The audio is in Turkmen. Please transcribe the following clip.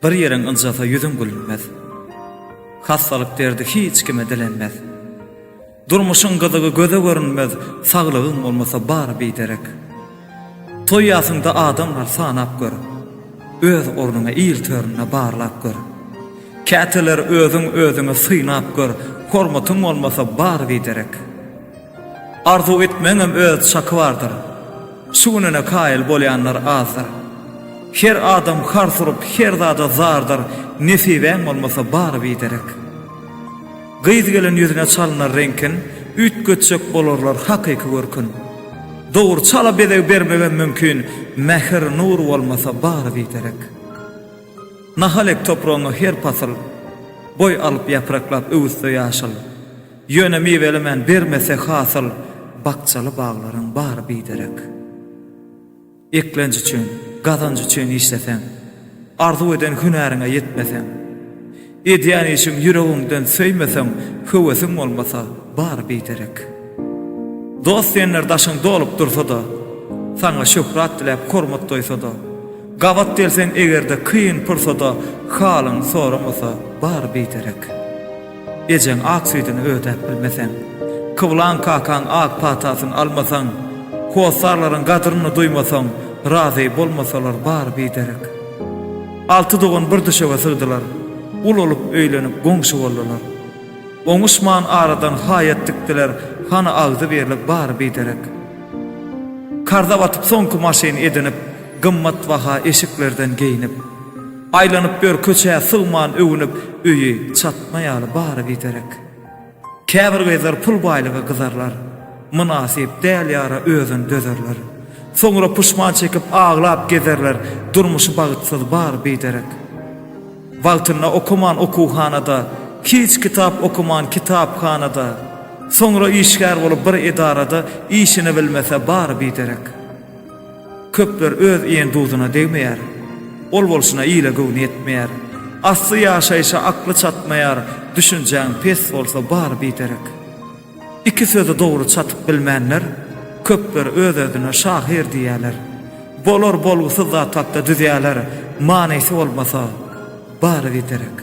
Bir ýeriň ynjasa ýüzüň gülünmez. Hassalyk derdi hiç kime dilenmez. Durmuşyň gyzygy göze görünmez, Saglygyň bolmasa bary biderek. Toý ýasyňda adamlar sanap gör. Öz ornuňy il töründe barlap gör. Käteler özüň özüňi synap gör, Hormatyň bolmasa bary biderek. Arzuw etmegiňem öz çaky bardyr. Şu gününe kaýyl bolýanlar azdyr. Her adam hars urup her zada zardyr, Nesibäň bolmasa bary biderek. Gyz-gelin ýüzüne çalynar reňkin, Üýtgetjek bolarlar hakyky görkün. Dogry çala bezeg bermegem mümkin, Mähir, nur bolmasa bary biderek. Nahal ek topragyňa her pasyl, Boý alyp ýapraklap öwütse ýaşyl. Ýöne miwelemän bermese hasyl, Bakjaly baglaryň bary biderek. Eklenç üçin, gazanç üçin işleseň, Arzuw eden hünäriňe ýetmeseň, Edýän işiň ýüregiňden söýmeseň, Höwesiň bolmasa, bary biderek. Dost diýenler daşyň dolup dursa-da, Saňa şöhrat diläp hormat goýsa-da, Gabat gelseň eger-de kyn pursada, Halyňy soramasa, bary biderek. Ejeň ak süýdüni ödäp bilmeseň, Kyblaň kakaň ak patasyny almasaň, Hossarlaryň gadryny duýmasaň, Razy bolmasalar bary biderek. Alty dogan bir düşege sygdylar, Ulalyp öýlenip goňşy boldular. Oňuşman aradan haýat dikdiler, Hany agzybirlik bary biderek. Karza batyp soňky maşyn edinip, Gymmat baha eşiklerden geýnip. Aýlanyp ýör köçä sygman öwünip, Öýi çatma ýaly bary biderek. Käbir gyzlar pul baýlyga gyzarlar, Mynasyp däl ýara özün dözerler. Soňra puşman çekip aglap gezerler, Durmuşy bagtsyz bary biderek. Wagtynda okaman okuwhanada, Hiç kitap okaman kitaphanada. Soňra işgär bolup bir edarada, Işini bilmese bary biderek. Köpler öz iýen duzuna degmeýär. Ol bolşuna ile göwni ýetmeýär. Asly ýaşaýşa akly çatmaýar, Düşünjäň pes bolsa bary biderek. Iki sözi dogry çatyp bilmänler, Köpler öz-özüne şahyr diýýärler. Bolar bolgusyz zat hakda düzýärler, Manysy bolmasa, bary biderek.